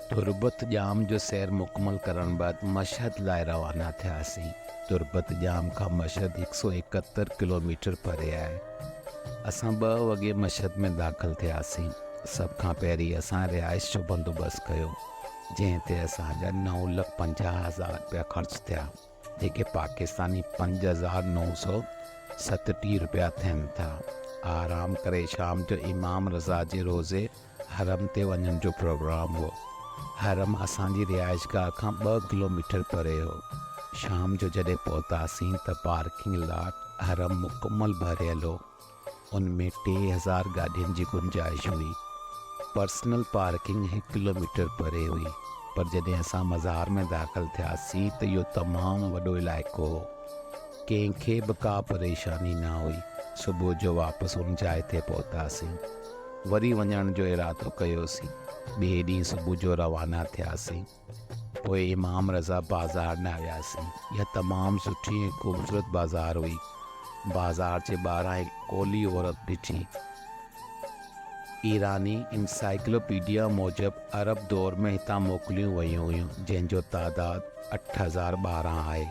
تربت ڄام جو سير مڪمل ڪرڻ بعد مشهد لاء روانا ٿياسين. تربت ڄام کان مشهد هڪ سئو ايڪهتر ڪلوميٽر پري آهي. اسان ٻه وڳي مشهد ۾ داخل ٿياسين. سڀ کان پهرين اسان رهائش جو بندوبست ڪيو، جنهن تي اسان جا نو لک 50,000 رپيا خرچ ٿيا، جيڪي پاڪستاني 5937 رپيا ٿين ٿا. آرام ڪري شام جو امام رضا جي روضي حرم تي وڃڻ جو پروگرام هو. حرم اسان جي رهائشگاهه کان ٻه ڪلوميٽر پري هو. شام جو جڏهن پهتاسين ته پارڪنگ لاٽ حرم مڪمل ڀريل هو. ان ۾ 3000 گاڏين جي گنجائش هئي. پرسنل پارڪنگ هڪ ڪلوميٽر پري هئي. پر جڏهن اسان مزار ۾ داخل ٿياسين ته اهو تمام وڏو علائقو هو. ڪنهن کي به ڪا پريشاني نه هئي. صبح جو واپس ان جاء تي پهتاسين. وري وڃڻ جو ارادو ڪيوسين. ٻئي ڏينهن صبح جو روانا ٿياسين. پوء امام رضا بازار ڏانهن وياسين. اها تمام سٺي ۽ خوبصورت بازار هئي. بازار جي ٻاهران هڪ ڪولي عورت ڏٺي. ايراني انسائيڪلوپيڊيا موجب عرب دور ۾ هتان موڪليون ويون هيون، جنهن جو تعداد 8012 آهي.